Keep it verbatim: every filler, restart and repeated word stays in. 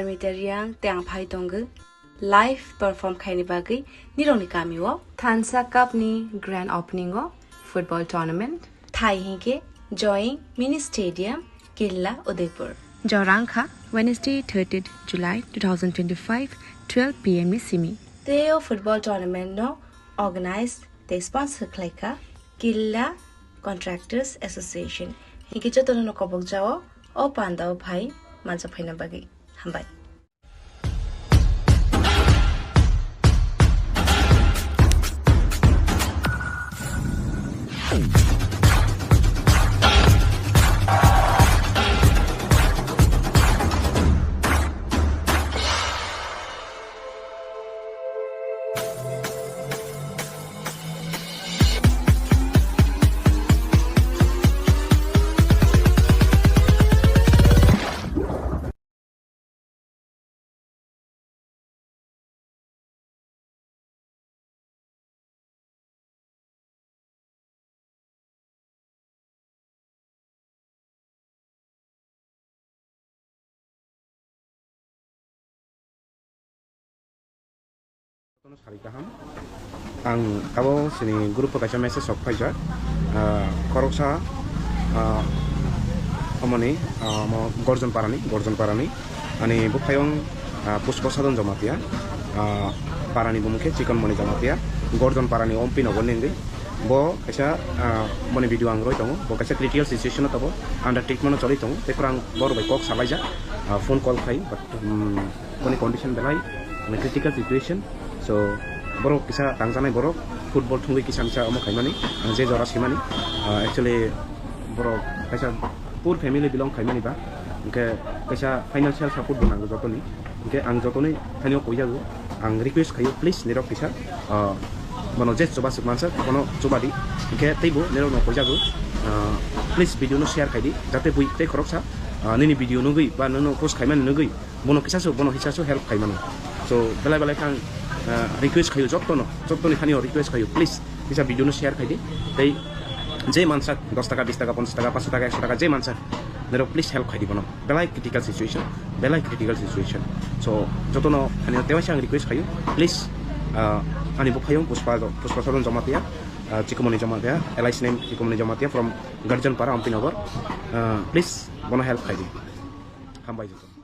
Meter yang tei ang phai tongo live perform khaini bagwi nirokni kamio. Thansa Cup ni grand opening o football tournament. Thai hinkhe Joy Mini Stadium, Killa, Udaipur. Jorang kha Wednesday, thirtieth July two thousand twenty-five, twelve P M ni simi. Tei o football tournament no organize tei sponsor khlai kha Killa Contractors Association. Hinkhe jotono no kobok jao o panda o phai manjak phaina bagwi. Hambai. Jotono sari kaham. Ang abo sini group o kaisa message sok phaijak. Ah, khoroksa, ah, omoni, ah, omo Gorjon Parani, Gorjon Parani. Ani buphayung, ah, Pushpa Sadon Jamatia, ah, parani bumung khe Chikon Moni Jamatia, Gorjon Parani Ompi Nogor ni wngwi. Bo kaisa, ah, boni video ang roi tongo. Bo kaisa critical situation o tongo, under treatment o choli tongo. Tei phuru ang bor bai kok salaijak, ah, phone call khai, but, um, boni condition belai, mane, critical situation. So, borok kisa tangjanai borok, football thungwi kisa misa omo khaimani, ang je jora simani. Ah, actually, borok kaisa poor family belong khaimani ba, hwnkhe kaisa financial support bo nango jotoni. Hwnkhe ang jotoni thani o koijago, ang request khaio, please, nirok kisa, ah, bono je chuba swk mansa, bono chuba di. Hwnkhe teibo nirok no koijago, ah, please, video no share khai di, jate bui tei khoroksa, ah, nini video nugwi ba nono post khaimani nugwi, bono kisa su, bono kisa su help khai mano. So, belai belai khe ang, ah, request khaio jottono, jottoni thani o request khaio, please, kisa video no share khai di. Tei je mansak dos taka, bis taka, ponchas taka, paanch taka, ekso taka, je mansak, nero please help khai di bono. Belai critical situation, belai critical situation. So, jotono thani o tewaisa ang request khaio, please, ah, ani buphayung Pushpa, Pushpa Sadon Jamatia, ah, Chikomoni Jamatia, alias name Chikomoni Jamatia from Garjan Para, Ompi Nogor. Ah, please, bono help khai di. Hambai joto.